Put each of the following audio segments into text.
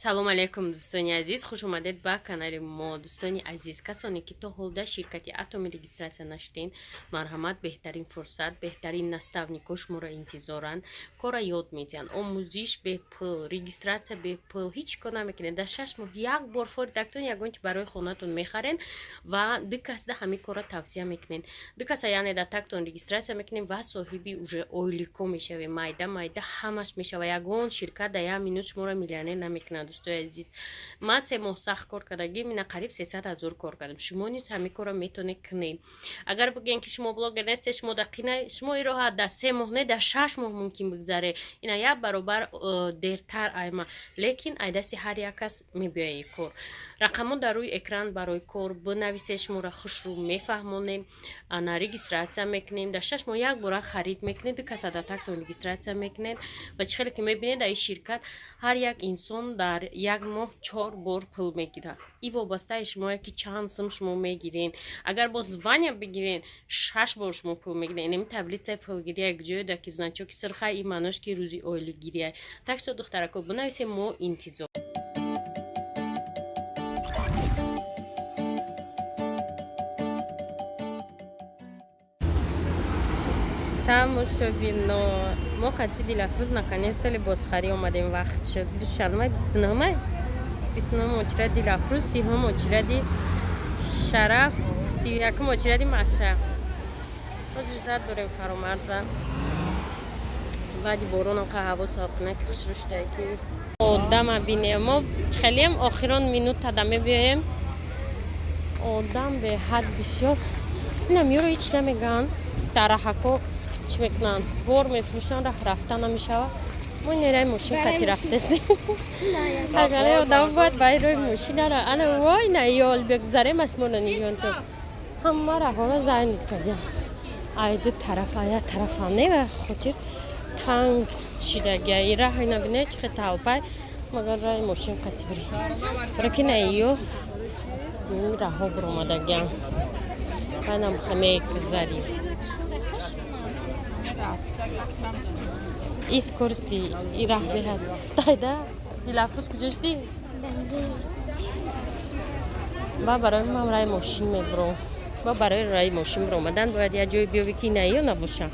Салом алейкум, дӯстони азиз, хуш омадед ба канали мо. Дӯстони азиз, касоне ки то ҳол дар ширкати Атоми регистрация нашудем, марҳамат, беҳтарин фурсат, беҳтарин наставникҳо шуморо интизоранд, кора ёд медиҳанд, омӯзиш бепул, регистрация бепул, ҳеҷ кор намекунед. Дар 6 моҳ як бор форидактон ягон чи барои хонатон мехарен ва ду касда ҳамин корро тавсия мекунед. Ду каса, яъне дар тактон регистрация мекунем ва соҳиби уже ойлико мешавем. Майда майда ҳамаш мешава. Ягон ширкат дар як минут шуморо миллионер намекунад. Дӯстои азиз, ман 3 моҳ сахт кор кардагим, ина қариб 300 000 кор кардам. Шумо низ ҳамин корро метавонед кунед. Агар бигӯем, ки шумо блогер нестед, шумо дар қина, шумо ироҳа дар 3 моҳ не, дар 6 моҳ мумкин бигзаре. Ина як баробар дертар айма, лекин ай дасти ҳар як кас мебиёяд кор. Рақамҳо дар рӯи экран, барои кор бинависед, шуморо хушрӯ мефаҳмонем. Ана регистрация мекунем, дар 6 моҳ як бора харид мекунед, ду каса дар тактон регистрация мекунед. Ва чӣ хеле ки мебинед, дар ин ширкат ҳар як инсон дар як моҳ чор бор пул мегирад. И вобастаи шумое, ки чанд сум шумо мегирен. Агар бо звания бигирен, шаш бор шумо пул мегирен. Инами таблицаи пулгирия, ҷое ки значоки сирха, и маънош ки рӯзи ойлигирия. Так что, духтарако, бинависем, мо интизор. Тамошобино, мо қати Дилафрӯз наконец-то либосхарӣ омадем. Вақт шуд душанбе, 29-май, 29-ум очереди Дилафрӯз, 30-ум очереди Шараф, 31-ум очереди Маша. Ҳозир ждать дорем Фаромарза. Баъди боронам қа ҳаво салқина, ки хушрӯ шудае, ки одама бинем. Мо хелиам охирон минутада мебиёем, одам беҳад бисёр. Инам ёро ҳеч намегӯянд, дараҳако чӣ мекунанд, бор мефурӯшанд, раҳ рафта намешавад. Мо нераи мошин қати рафтестем. Агар одам бояд ба рои мошинара ана вой на ёл бигзарем, ашмона нишон то ҳама раҳҳоро занят кардям, ай ду тараф, ай як тарафам не, ба хотир танг шидагия и раҳ. Ина бинед, чӣ хел талпай, магар раи мошин қати бирем, бараки на ё раҳҳо биромадагиам, банам мегзарем. И скорости и раҳ беҳад стайда. Дилафрӯз, куҷо шудӣ? Ба барои ман раи мошин мебуром. Ба барои раи мошин биромадан бояд як ҷое биёвӣ, ки на ё набоша.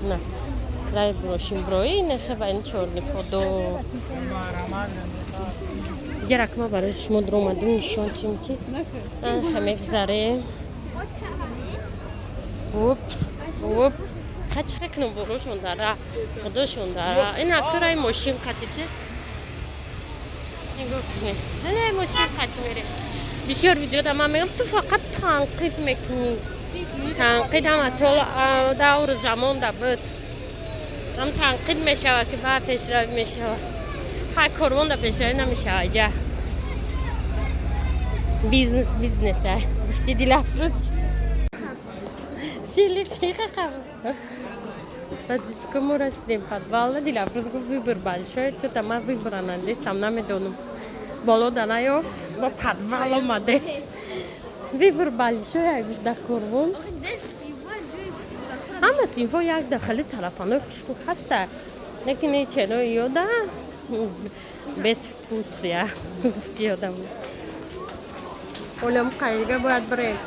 На раи мошин бироӣ, нехеба ин чёрный ходо. Ҷаракма барои шумо дуромадим, нишон тим, ки анха мегзарем. Оп оп, хачха кунам, борошон дара, худошон дара. Ин ака раи мошин қатите, нигоҳ кунед, ҳале мошин қати мерем. Бисёр видеода ман мегӯям, ту фақат танқид мекунӣ. Танқид ҳам аз ҳол давру замон да буд, ҳам танқид мешавад, ки баъд пешравӣ мешавад. Ҳар корвон да пешравӣ намешавад. Ҷа бизнес бизнес а гуфти Дилафрӯз чили чиха. Подписчика, мо расидем подвална. Дилафрӯз гуфт, выбор большой, чё-то ман выбора надестам, намедонам, боло да наёфт, бо подвал омадем. Выбор большой ай гуфт дар корвон. Ҳама синфҳо як дахали тарафанои хушрӯ ҳаста, лекин ченои ёда без вкусия гуфти одам. Олам қайрига бояд бирем.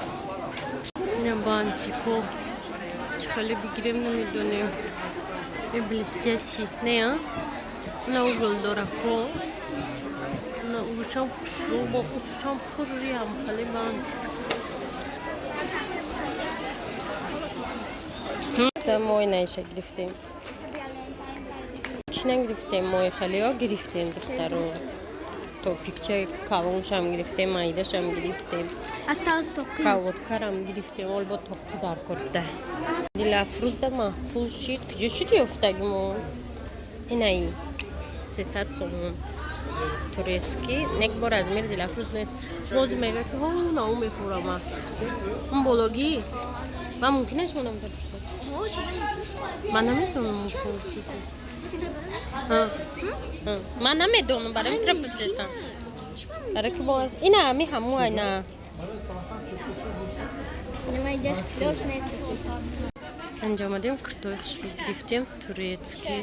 Бантико чӣ хеле бигирем, намедонем. Е блестящий не, а на угол дорако, на ушам хушрӯ, бо усушам пурриам хеле бантик. Мои наиша гирифтем, чӣ нагирифтем? Мои хелео гирифтем, духтаро, топикчаи калоншам гирифтем, майдашам гирифтем. Осталось тоқи. Колготкарам гирифтем. Ол бо тоқи дар кор буда. Дилафрӯзда маҳпул шид. Куҷо шуд ёфтаги мо? Инаи 300 сомон, турецкий нек, бо размер Дилафрӯз не. Боз мега, ки ҳо нао мефурама он бологӣ. Ман мумкин аст монам пушта, ман намедонам. Ман намедонам, барои тра пурсистам, барои ки боз ина ами ҳаму айна. Нимаҷаш клёш нест. Анҷо омадем, куртои хушрӯ гирифтем, турецкий.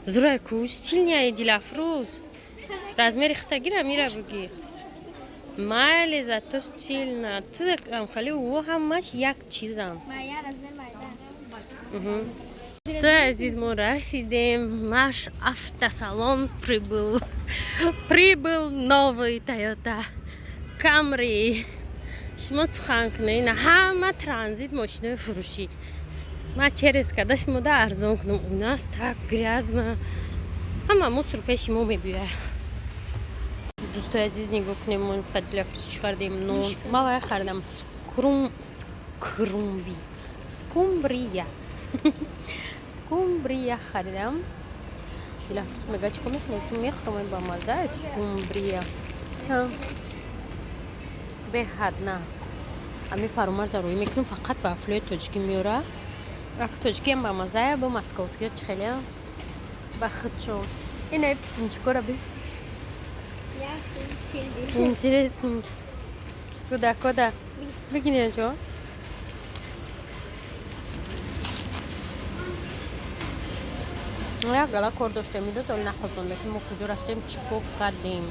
Зурай ку, стильный, Дилафрӯз. Размери хита гира, мира буги. Майли, зато стильно. Ту хали ӯ ҳамаш як чизам. Дӯстои азиз, мо расидем. Наш автосалон прибыл. Прибыл новый Toyota Camry. Шумо сухан кунед, ина ҳама транзит мошинои фурӯшӣ. Ма через када шумода арзон кунам. У нас так грязно. Ҳама мусор пеши мо мебиёяд. Дӯстои азиз, нигоҳ кунем, мо ба Дилафрӯз чӣ кардем? Нон. Ма вай харидам. Крум скрумби. Скумбрия. Скумбрия харидам. Дилафрӯз мега, чӣ кор мекунем? Мехӯрам, ба маза скумбрия. Беҳад нас. Ами Фарумарза рӯй мекунем, фақат вафлои тоҷикӣ меёра. Ак тоҷикиам ба мазая, бо московскиё чӣ хеле ба худшон. Инаи птенчикора би. Интересненький. Куда, куда? Бигинем шумо? Як гала кор доштем, имрӯз оли нақлтон мекунем, мо куҷо рафтем, чӣ кор кардем.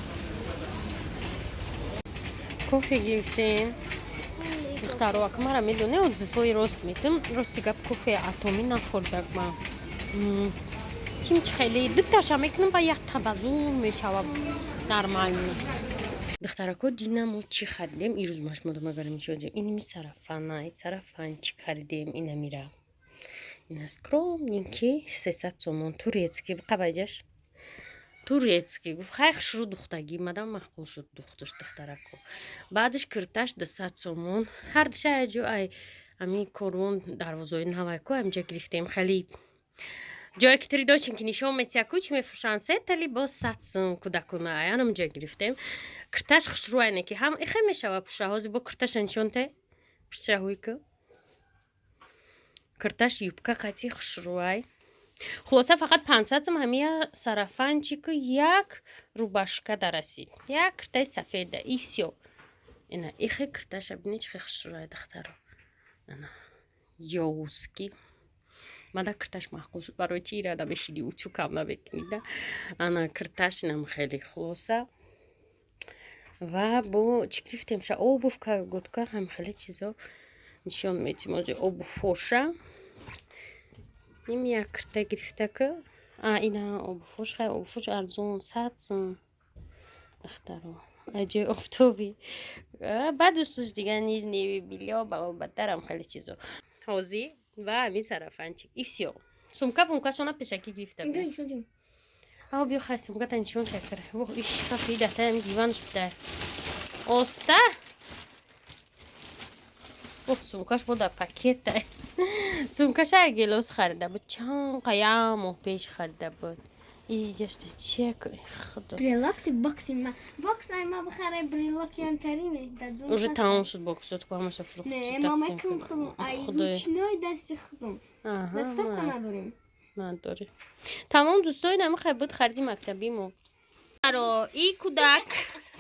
Кофе гирифтем. Духтаро, ака мара медоне, отзывҳои рост метам. Рости гап, кофе Атомӣ нахӯрдак ман. Чим чи хеле дуташа мекунам, ба як табазур мешава, нормально. Духтарако, дина мо чӣ харидем? Ирӯз машмода магарам нишон. Инми сарафана, сарафанчик харидем, инамира. Ина скромненький, 300 сомон, турецкий, қабайҷаш. Турецкий. Гуфт, хай, хушрӯ духтагӣ, мадам маъқул шуд духташ, духтарако. Баъдаш кирташ 200 сомон. Ҳар душа ҷо ай ами корвон дарвозаи навайко амҷа гирифтем. Хеле ҷое ки тридочин ки нишон метия ку чӣ мефурӯшанд, сета либос 100 сум кӯдакона, аянамҷа гирифтем. Кирташ хушрӯ айне ки ҳам ихе мешава пӯша. Ҳозир бо кирташа нишон те. Пушаҳои ку. Кирташ юбка қати хушрӯай. Хулоса, фақат 500 сум ҳамия сарафанчику як рубашка дарасид. Як киртаи сафеда, и всё. Ина ихе кирташа бинед, чӣ хел хушрӯай, духтаро. Ана ёвузки. Мада кирташ маъқул шуд. Барои чи ирада мешиди, утюг кам намекунида. Ана кирташ инам хеле хулоса. Ва бо чӣ гирифтем? Ша обувь, колготка, ҳам хеле чизо нишон медиҳем. Ҳозир обувьҳоша. Ним як кирта гирифта ку. А ина обувьҳош, хай, обувьҳош арзон, 100 сум. Духтаро. Ай ҷои офтобӣ. Баъд дӯстуш дига нижний бельё, балобатарам хеле чизо. Ҳозир ва ҳамин сарафанчик. И всё. Сумка пумкашона пешакӣ гирифта будем. Ао, биё, хай, сумката нишон шакара. Воҳ, иш шкафи датаи ҳамин диванш будай. Оста? Оҳ, сумкаш бо дар пакетай. Сумкаша гелос харида буд. Чанд як моҳ пеш харида буд. Иҷашта чия худо. Брелокси бокси ма. Бокс ай ма бихаре, брелоки ам тариме. Уже тамом шуд боксот ку, ҳамаша фурӯхт. Не, мама кум худум. Ай ручной дасти худум. Доставка надорем. Надорем. Тамом, дӯстои, намихай буд хариди мактабӣ мо. Аро, и кӯдак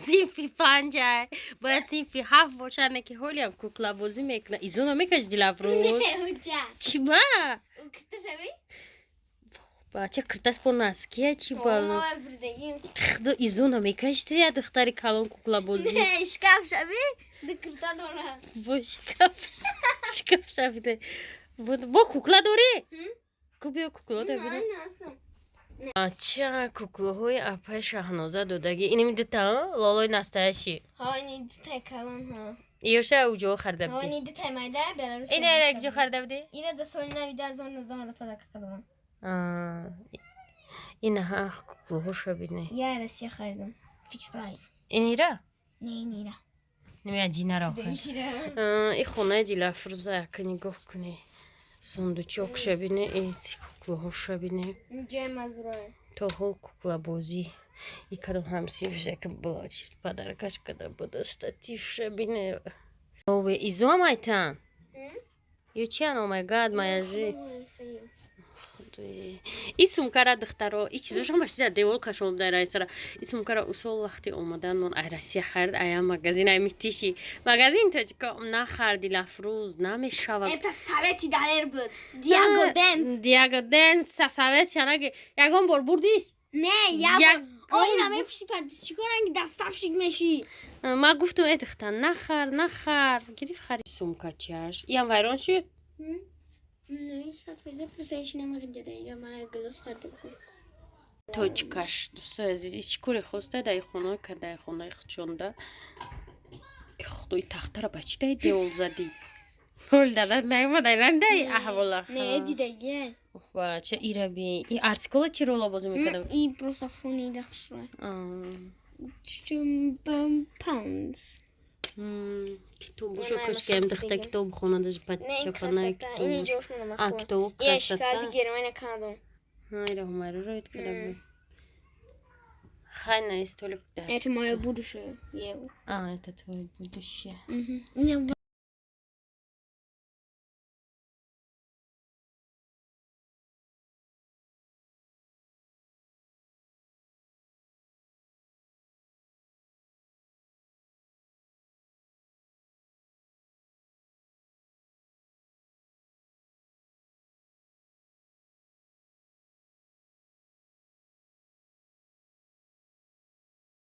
синфи панҷай, бояд синфи ҳафт бошад, не ки ҳолиам куклабозӣ мекунад. Изо намекаши, Дилафрӯз? Чӣ ба? Бача, кирташ бо ноския, чӣ ба? Худо, изо намекаши ту, я духтари калон куклабозӣ? Шкаф шави, ду кирта дора. Бо шкаф шавиде. Бо кукла дорӣ? Ку биё, кукла дабина. Ча куклаҳои апаи Шаҳноза додагӣ? Инами дута лолои настоящий. Иёша уҷо харида будӣ? Ина куҷо харида будӣ? Ина Инаҳа куклаҳоша бинӣ. Я Россия харидам. Фикс прайс. Инира? Не, инира. Ними аҷинаро. И хонаи Дилафрӯза яка нигоҳ кунӣ. Сундучокша бинӣ, и куклаҳоша бинӣ. То ҳол куклабозӣ. И кадом ҳамсинфша ки блачи подаркаш када буда, штативша бинӣ. Изоам айтан? Ё чиан? Oh my God, моя жизнь. Худое, и сумкара, духтаро, и чизош ҳамаш дар девол кашол дар райсара. И сумкара усол вақти омаданмон ай Россия харид, ая магазин, ай Мытищи магазин тоҷико нахарди, лафрӯз намешавад. Это совети Далер буд. Диаго Денс. Диаго Денс совет шанаги. Ягон бор бурдиш? Не, я бор. Ой, намепуши, подписчико ранги доставщик меши. Ма гуфтум: «Э, духтар, нахар, нахар». Гирифт, харид. Сумка чиаш? Иам вайрон шуд? Не, 100% плюсаиш намерида, ира мара глаз харда. Точкаш, дӯстои азиз, ич кори хоста дай хона кадай, хонаи хучонда. Худои, тахтара ба чӣ дай девол задӣ? Ҳол дадат наомадай дай аҳвола? Не, дидагия. Бача, ираби и артикола чӣ рола бозӣ мекардам? И просто фони дахшра. Паунс. Китобушо кошкиам, духта, китоб хонадаш, чапанаи китоб, китобу красота. Германия, Канада. Ира ҳумайро роид када буд. Хай, на столик. Это мое будущее, Ева. А, это твое будущее. Угу.